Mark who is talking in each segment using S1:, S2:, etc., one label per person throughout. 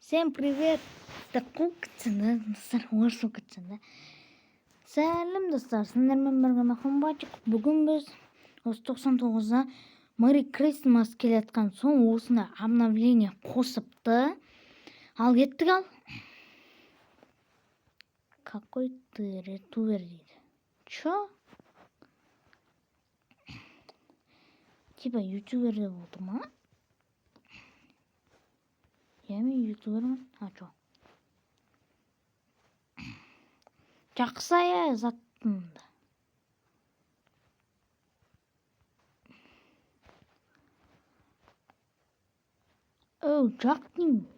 S1: Всем привет! Деп қуып кетсең да, достар, орыс болып кетсең да. Сәлем, достар, сіздермен бірге мен, Хумбачик. Бүгін біз осы 99-да Merry Christmas келе жатқан соң осындай обновление қосыпты. Ал кеттік ал. Какой ты ретувер дейді. Чё? Типа ютубер деп отыр ма? Иә, мен ютубермін. А чё? Жақсы ая заттың да. Оу, жақ деймін.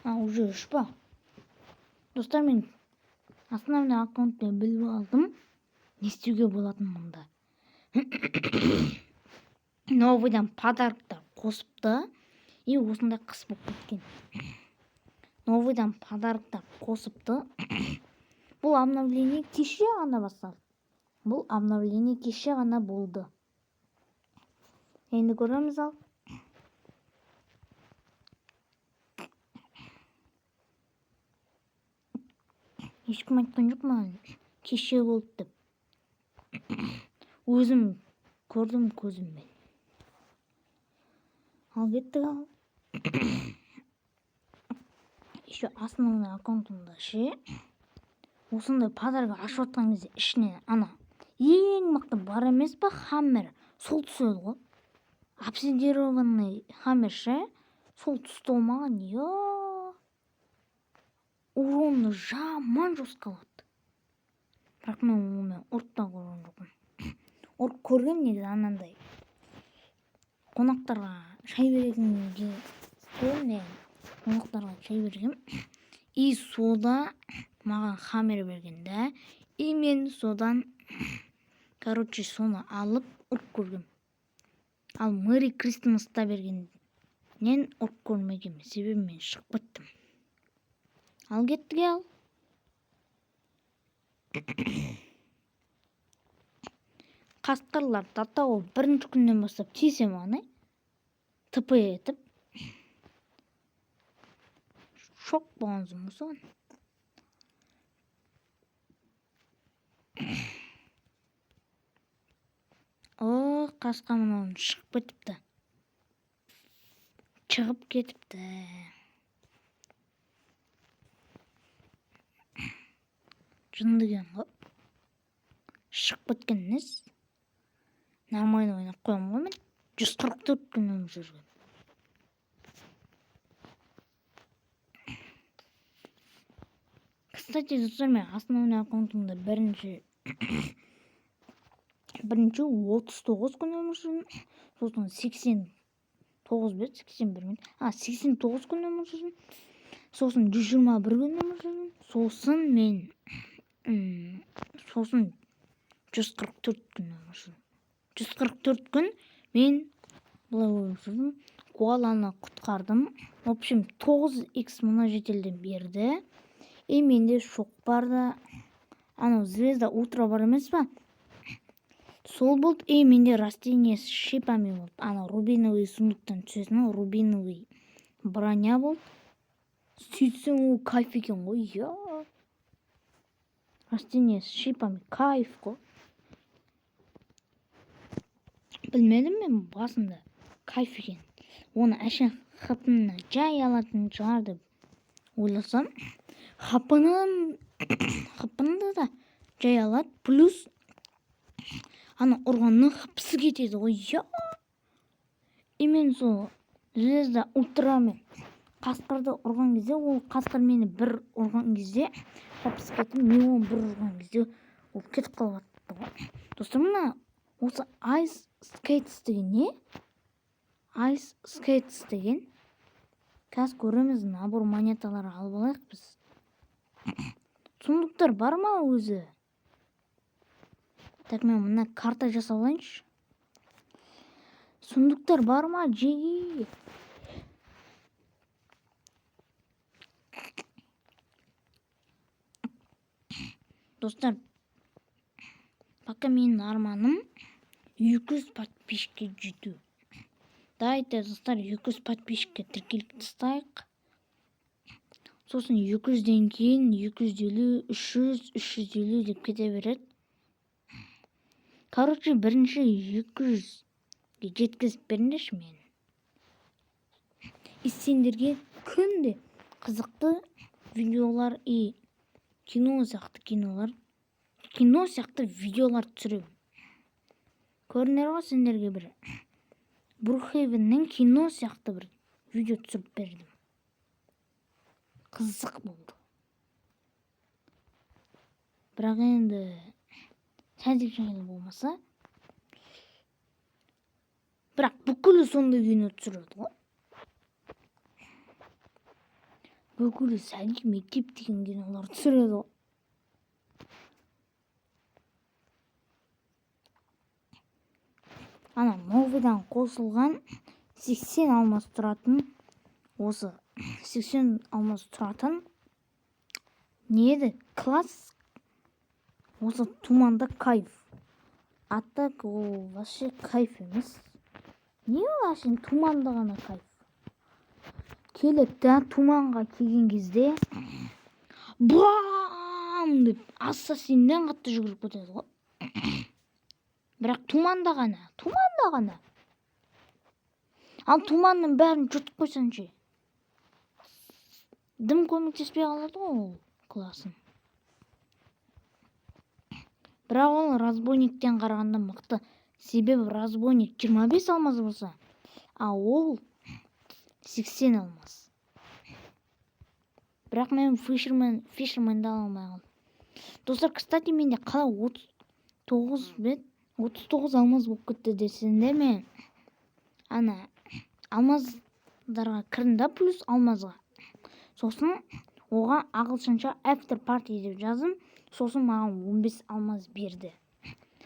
S1: А, уже үш па? Достар, мен основной аккаунтпен біліп алдым не істеуге болатынын мұнда. Новыйдан подароктар қосыпты и осындай қыс болып кеткен. Новыйдан подароктар қосыпты. Бұл обновление кеше ғана басталды. Бұл обновление кеше ғана болды. Енді көреміз ал. Ешкім айтқан жоқ маған кеше болды деп. Өзім көрдім көзіммен. Ал кеттік ал. Еще основной аккаунтымда ше, осындай подарок ашып жатқан кезде ішінен ана ең мықты бар емес па, хаммер, сол түседі ғой. Обсидированный хаммер ше, сол түсті ғой маған. Е, уронны жаман жестко алады. Бірақ мен онымен ұрып та көрген жоқпын. Ұрып көргем негізі, анандай қонақтарға шай беретін мен қонақтарға шай бергем. И сода маған хаммер берген да. И мен содан, короче, соны алып ұрып көргем. Ал Merry Christmas'та бергеннен ұрып көрмегенмін. Себебі мен шығып кеттім. Ал кеттік ал. Қасқырлар татау бірінші күннен бастап тисе маған, ТП етіп. Шок болған соң соған. О, қасқа мынау шығып кетіпті. Шығып кетіпті. Жын деген ғой. Шығып кеткен несі? Нормально ойнап қоямын ғой мен. 144 күн өмір сүргенмін. Кстати, достар, мен основной аккаунтымда бірінші 39 күн өмір сүрдім. Сосын 89 бе, 81 ме? А, 89 күн өмір сүрдім. Сосын 121 күн өмір сүрдім. Сосын мен сосын 144 күн өмір сүрдім. 144 күн мен былай өмір сүрдім. Коаланы құтқардым. В общем, 9x мына жителден берді. И менде шоқ бар да. Анау звезда утро бар емес па? Сол болды. И менде растение с шипами болды. Анау рубиновый сундуктан түсетін рубиновый броня болды. Сөйтсең, ол кайф екен ғой. Я. Растение с шипами кайф қой. Білмедім мен басында кайф екен. Оны әшейін хпны жай алатын шығар деп ойласам, хпны да жай алады, плюс ана ұрғанның хпсы кетеді ғой. Я. И мен сол звезда утрамен қасқырды ұрған кезде, ол қасқыр мені бір ұрған кезде хпсы кетіп, мен оны бір ұрған кезде ол кетіп қалып жатты ғой. Достар, мына осы Ice Skates деген не? Ice Skates деген. Қазір көреміз, набор монеталар алып алайық біз. Сундуктар бар ма өзі? Так, мен мына карта жасап алайыншы. Сундуктар бар ма, жеги? Достар, пока менің арманым 200 подписчикке жету. Давайте, достар, 200 подписчикке тіркеліп тастайық. Сосын 200-ден кейін 250, 300, 350 деп кете береді. Короче, бірінші 200-ге жеткізіп беріңдерші мені. И сендерге күнде қызықты видеолар и кино сияқты кинолар, кино сияқты видеолар түсіремін. Көрінер ғой сендерге, бір Брукхейвеннен кино сияқты бір видео түсіріп бердім. Қызық болды. Бірақ енді сәдік жайлы болмаса, бірақ бүкілі сондай кино түсіреді ғой. Бүкілі сәдік мектеп деген кинолар түсіреді ғой. Ана новыйдан қосылған 80 алмаз тұратын, осы 80 алмаз тұратын не еді? Класс осы туманда кайф. А так ол вообще кайф емес. Не ол вообще туманда ғана кайф. Келеді да, туманға келген кезде бам деп ассасиннен қатты жүгіріп кетеді ғой. Бірақ туманда ғана, туманда ғана. Ал туманның бәрін жұтып қойсаң ше? Дым көмектеспей қалады ғой ол классың. Бірақ ол разбойниктен қарағанда мықты. Себебі разбойник 25 алмаз болса, а ол 80 алмаз. Бірақ мен Фишерменді ала алмай қалдым. Достар, кстати, менде қалай 39 бет, 39 алмаз болып кетті десеңдер, мен ана алмаздарға кірдім да, плюс алмазға. Сосын оған ағылшынша after party деп жаздым. Сосын маған 15 алмаз берді.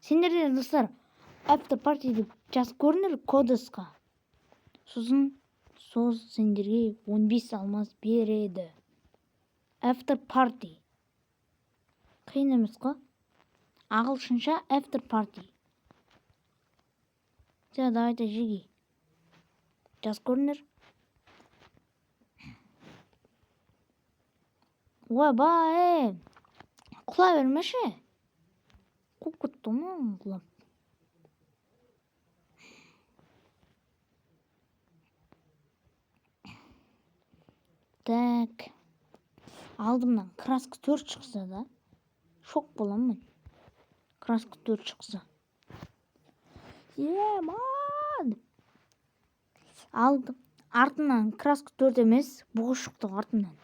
S1: Сендер де, достар, after party деп жазып көріңдер кодесқа. Сосын сол сендерге 15 алмаз береді. After party. Қиын емес қой. Ағылшынша after party. Все, давайте, жиги. Жазып көріңдер. Ойбай, құлай бермеші. Қуып кетті ғой құлап. Так. Алдымнан краска 4 шықса да, шок боламын мен. Краска 4 шықса. Ема! Алдым. Артымнан краска 4 емес, бұғы шықты артымнан.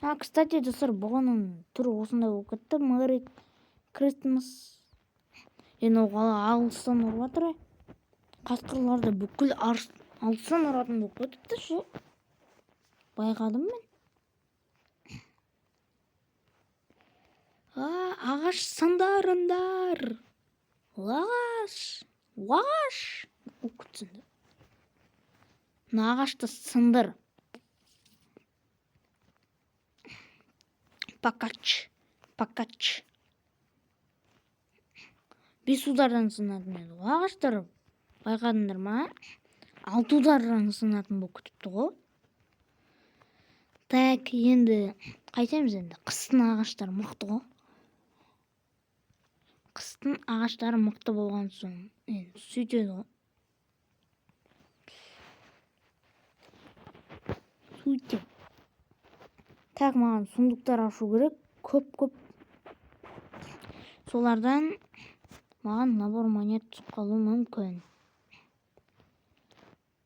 S1: А, кстати, достар, бұғының түрі осындай болып кетті. Мэри Кристмас. Енді ол қала алыстан ұрып жатыр. Қасқырлар да бүкіл алыстан ұратын болып кетіпті ше. Байқадым мен. А, ағаш сындарындар. Ағаш. Ағаш. Болып кетсін. Мына ағашты сындыр. Покач. Покач. 5 удардан сынатын еді ғой ағаштар. Байқадыңдар ма? 6 удардан сынатын болып кетіпті ғой. Так, енді қайтеміз енді. Қыстың ағаштары мықты ғой. Қыстың ағаштары мықты болған соң енді сөйтеді ғой. Сөйтеді. Так, маған сундуктар ашу керек. Көп-көп. Солардан маған набор монет түсіп қалуы мүмкін.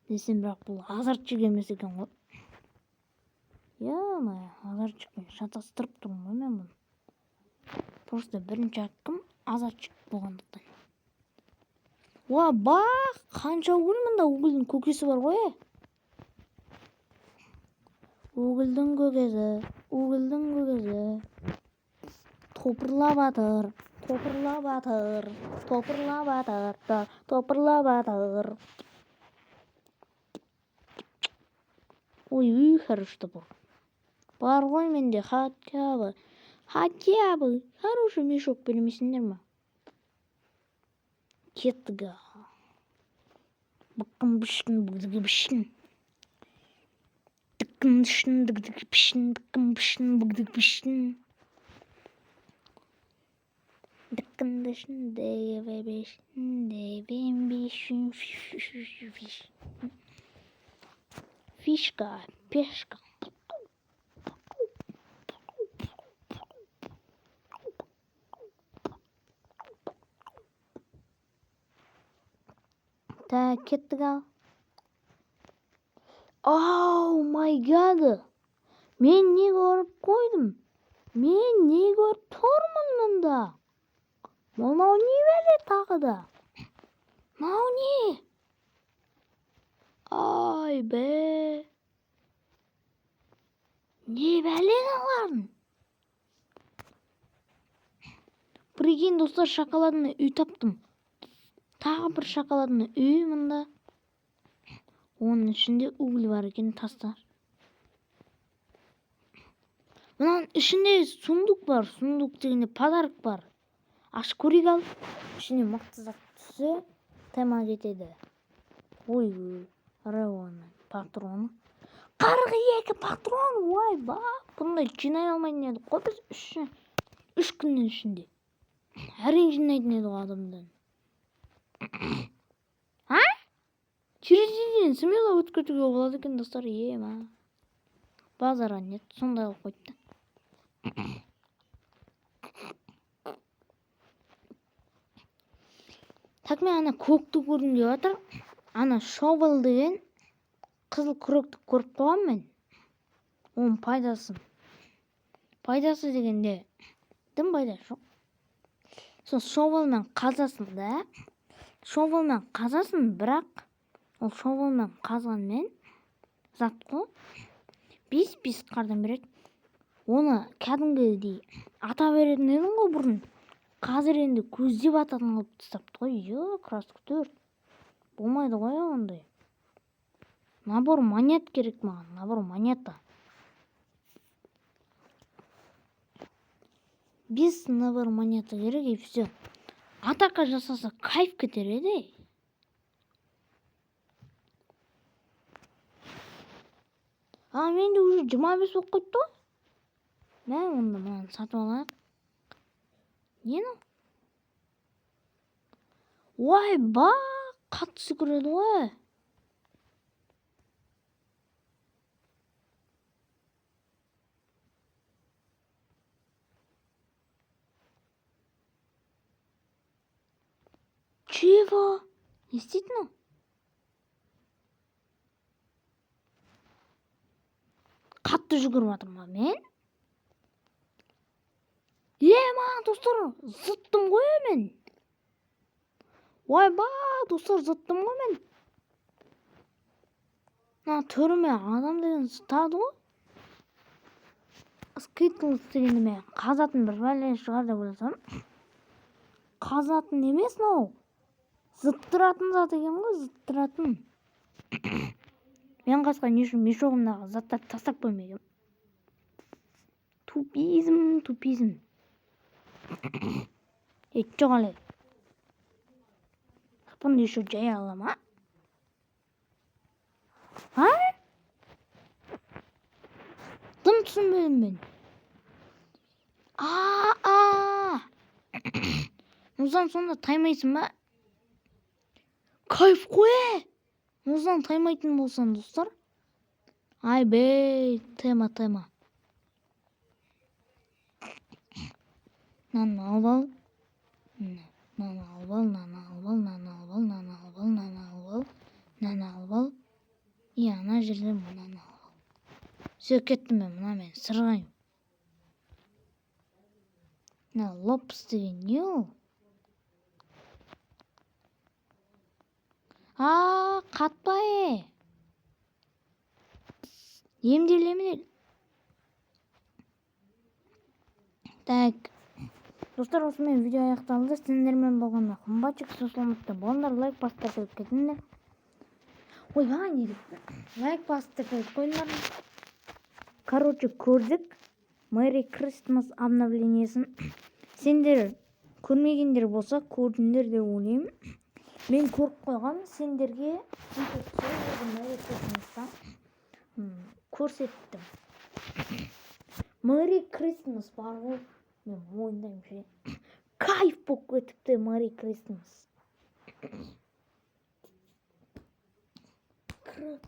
S1: Десем, бірақ бұл азартчик емес екен ғой. Ё-моё, азартчикпен шатастырып тұрмын ғой мен бұны. Просто бірінші аккім азартчик болғандықтан. Уа, бақ, қанша уголь мында, угольдің көкесі бар ғой, е? Угольдің көкесі, угольдің көкесі. Топырлап атыр, топырлап атыр, топырлап атыр, топырлап атыр. Ой, үй, хорошо топыр. Бар ғой менде хотя бы Хотя бы хороший мешок бермейсіңдер ма? Кеттік. Быққын бішкін бігдігі бішкін. Діккін дішін дігдігі пішін діккін бішін бігдігі бішін. Діккін дішін дегебе бешін дебен бешін фиш. Фишка, пешка. Так, кеттік ал. Oh my God! Мен не көріп қойдым? Мен не көріп тұрмын мұнда? Мынау не бәле тағы да? Мынау не? Ай бе! Не бәле мыналарың? Прикинь, достар, шоколадный үй таптым. Тағы бір шоколадный үй мында. Оның ішінде уголь бар екен, тастар. Мынаның ішінде сундук бар. Сундук дегенде подарок бар. Ашып көрейік ал. Ішіне мықты зат түссе, тема кетеді. Ой, Реоның патроны. 42 патрон, ойбай. Бұндай жинай алмайтын едік қой біз 3 күннің ішінде. Әрең жинайтын едік адамдан. А? Терезеден смело өтіп кетуге болады екен, достар. Ема. Базарға нет, сондай қылып қойыпты. Так, мен ана көкті көргім келіп жатыр. Ана шовел деген қызыл күректі көріп қойғанмын мен. Оның пайдасы. Пайдасы дегенде дым пайдасы жоқ. Сол шовелмен қазасың да. Шовелмен қазасың, бірақ ол шовелмен қазғанмен зат қой. 5-5 қардан береді. Оны кәдімгідей ата беретін едің ғой бұрын. Қазір енді көздеп ататын қылып тастапты ғой. Е, краска 4. Болмайды ғой ондай. Набор монет керек маған. Набор монета. 5 набор монета керек и все. Атака жасаса кайф кетер еді. А менде уже 25 болып қойыпты ғой. Мә, онда мынаны сатып алайық. Не мынау? Ойбай, қатты секіреді ғой. Чего? Не істейді мынау? Қатты жүгіріп жатырмын ба мен? Ема, достар, зыттым ғой мен. Ойбай, достар, зыттым ғой мен. Мына түріме адам деген зытады ғой. Скитлс дегенді мен қазатын бір бәле шығар деп ойласам. Қазатын емес мынау. Зыттыратын зат екен ғой, зыттыратын. Мен қасқа не үшін мешогымдағы заттарды тастап қоймағанмын? Тупизм, тупизм. Ей, жоқ әлі. Бұны еще жай ала ма? А? Дым түсінбедім мен. А-а! Мұздан сонда таймайсың ба? Кайф қой! Мұздан таймайтын болсаң, достар. Ай бей, тема, тема. Мынаны алып ал. Мынаны алып ал, мынаны алып ал, мынаны алып ал, мынаны алып ал, мынаны алып ал, мынаны алып ал. И ана жерден мынаны алып ал. Все, кеттім мен, мына мен сырғаймын. Мына лопс деген не ол? А, қатпа е. Емдел, емдел. Так. Достар, осымен видео аяқталды. Сендермен болған Қымбатчик. Сосын болыңдар, лайк басып тіркеліп кетіңдер. Ойбай, не деп? Лайк басып тіркеліп қойыңдар. Короче, көрдік. Merry Christmas обновлениесін сендер көрмегендер болса, көрдіңдер деп ойлаймын. Мен көріп қойғанмын, сендерге видео түсіріп, Merry Christmas'та көрсеттім. Merry Christmas бар ғой, мен мойындаймын ше, кайф болып кетіпті Merry Christmas.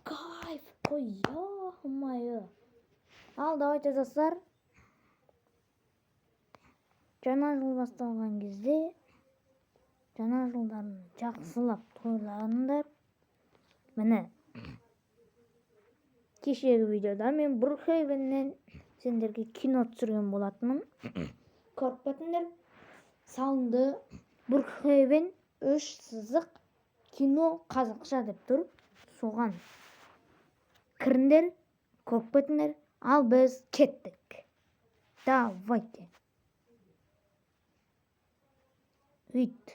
S1: Кайф қой, ё-моё. Ал давайте, достар, жаңа жыл басталған кезде жаңа жылдарын жақсылап тойлаңдар. Міне, кешегі видеода мен Брукхейвеннен сендерге кино түсірген болатынмын, көріп кетіңдер. Салынды Брукхейвен үш сызық кино қазақша деп тұр, соған кіріңдер, көріп кетіңдер. Ал біз кеттік, давайте. Үйт.